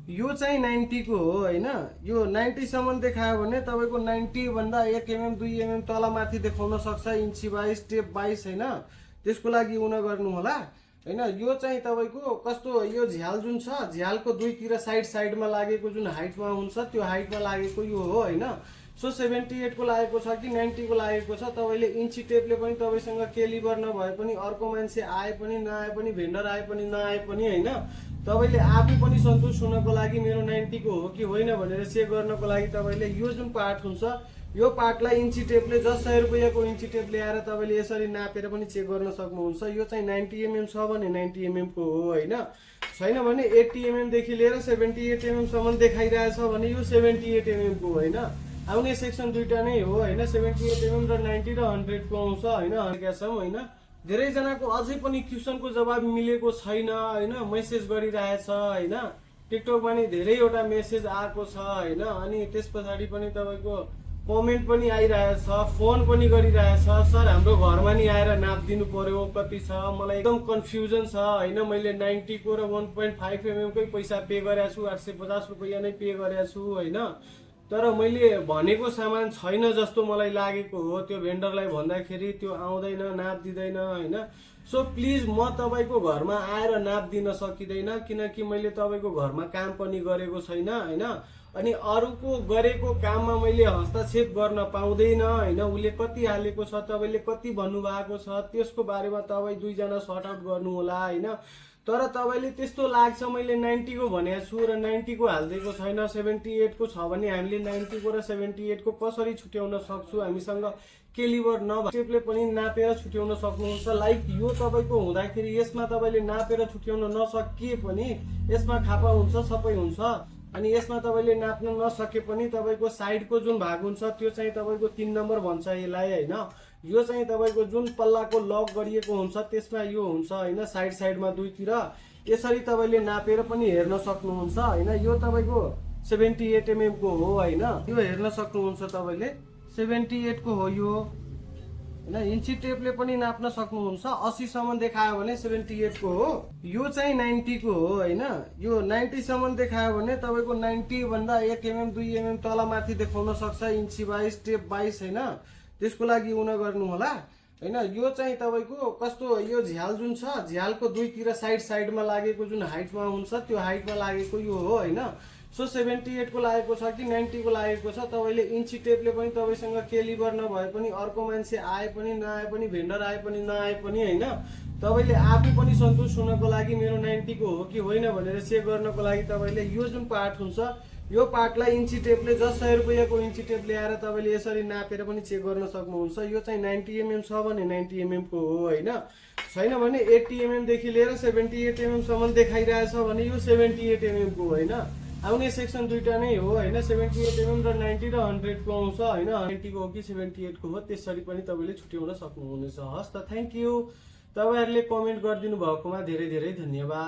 यो चाहिँ 90 को हो हैन। यो 90 सम्म देखायो भने तपाईको 90 भन्दा 1 mm 2 mm तल माथि देखाउन सक्छ, इन्ची वाइज स्टेप वाइज हैन। त्यसको लागि उन गर्नु होला हैन। यो चाहिँ तपाईको कस्तो, यो झ्याल जुन छ, झ्यालको दुईतिर साइडमा लागेको जुन हाइटमा हुन्छ त्यो हाइटमा लागेको यो हो हैन। सो 78 को लागेको छ कि 90 को लागेको छ। तपाईले इन्ची टेपले पनि तपाईसँग केलिबर नभए पनि, अर्को मान्छे आए पनि नआए पनि, भेन्डर आए पनि नआए पनि हैन, तपाईले आफू पनि सन्तुष्ट हुनको लागि मेरो 90 को हो कि होइन भनेर चेक गर्नको लागि तपाईले यो जुन पार्ट हुन्छ यो पार्टलाई इन्ची टेपले 100 रुपैयाँको इन्ची टेप ल्याएर तपाईले यसरी नापेर पनि चेक गर्न सक्नुहुन्छ। यो चाहिँ 90 mm छ भने 90 mm को हो हैन। छैन भने 80 mm देखि लिएर 78 mm सम्म देखाइरहेछ भने यो 78 mm को हैन। आउने सेक्सन दुईटा नै हो हैन, 78 mm र 90 र 100 को आउँछ हैन। धेरै जनाको अझै पनि क्वेशनको जवाब मिलेको छैन हैन, मेसेज गरिरहेछ हैन। टिकटकमा नि धेरैवटा मेसेज आएको छ हैन। अनि त्यसपछि पनि तपाईको कमेन्ट पनि आइरहेछ, फोन पनि गरिरहेछ, सर हाम्रो घरमा नि आएर नाप दिनु पर्यो कति छ, मलाई एकदम कन्फ्युजन छ हैन। मैले 90 को र 1.5 mm कै पैसा पे गरेको छु, 850 रुपैयाँ नै पे गरेको छु हैन। तर मैले भनेको सामान छैन जस्तो मलाई लागेको हो। त्यो भेन्डरलाई भन्दाखेरि त्यो आउँदैन, नाप दिँदैन हैन। सो प्लिज म तपाईको घरमा आएर नाप दिन सकिँदैन, किनकि मैले तपाईको घरमा काम पनि गरेको छैन हैन। अनि अरूको गरेको काममा मैले हस्तक्षेप गर्न पाउँदैन हैन। उसले कति हालेको छ, तपाईले कति भन्नुभएको छ, त्यसको बारेमा तपाई दुईजना सर्ट आउट गर्नु होला हैन। तर तपाईले त्यस्तो लाग्छ मैले 90 को भनेको छु र 90 को हाल्दिएको छैन, 78 को छ भने हामीले 90 को र 78 को कसरी छुट्याउन सक्छु? हामीसँग केलिबर नभए टेपले पनि नापेर छुट्याउन सक्नुहुन्छ। लाइक यो तपाईको हुँदाखेरि यसमा तपाईले नापेर छुट्याउन नसकिए पनि यसमा खापा हुन्छ, सबै हुन्छ। अनि यसमा तपाईले नाप्न नसके पनि तपाईको साइडको जुन भाग हुन्छ त्यो चाहिँ तपाईको 3 नम्बर भन्छ यसलाई हैन। यो चाहिँ तपाईको जुन पल्लाको लक गरिएको हुन्छ त्यसमा यो हुन्छ हैन, साइडमा दुईतिर। यसरी तपाईले नापेर पनि हेर्न सक्नुहुन्छ हैन। यो तपाईको 78 mm को हो हैन। यो हेर्न सक्नुहुन्छ तपाईले 78 को हो यो हैन। इन्ची टेपले पनि नाप्न सक्नुहुन्छ। 80 सम्म देखायो भने 78 को हो। यो चाहिँ 90 को हो हैन। यो 90 सम्म देखायो भने तपाईको 90 भन्दा 1 mm 2 mm तल माथि देखाउन सक्छ, इन्ची वाइज स्टेप वाइज हैन। त्यसको लागि उन गर्नु होला हैन। यो चाहिँ तपाईको कस्तो, यो झ्याल जुन छ, झ्यालको दुईतिर साइडमा लागेको जुन हाइटमा हुन्छ त्यो हाइटमा लागेको यो हो हैन। सो 78 को लागेको छ कि 90 को लागेको छ। तपाईले इन्ची टेपले पनि तपाईसँग केलिबर नभए पनि, अर्को मान्छे आए पनि नआए पनि, भेन्डर आए पनि नआए पनि हैन, तपाईले आफू पनि सन्तुष्ट हुनको लागि मेरो 90 को हो कि होइन भनेर चेक गर्नको लागि तपाईले यो जुन पार्ट हुन्छ यो पार्टलाई इन्ची टेपले 100 रुपैयाँको इन्ची टेप ल्याएर तपाईले यसरी नापेर पनि चेक गर्न सक्नुहुन्छ। यो चाहिँ 90 mm छ भने 90 mm को हो हैन। छैन भने 80 mm देखि लिएर 78 mm सम्म देखाइरहेछ भने यो 78 mm को हैन। आउने सेक्सन दुईटा नै हो हैन, 78 mm र 90 र 100 को आउँछ हैन। 90 को हो कि 78 को हो त्यसरी पनि तपाईले छुट्याउन सक्नुहुनेछ। हस् त, थ्यांक यू। तपाईहरुले कमेन्ट गरिदिनु भएकोमा धेरै धेरै धन्यवाद।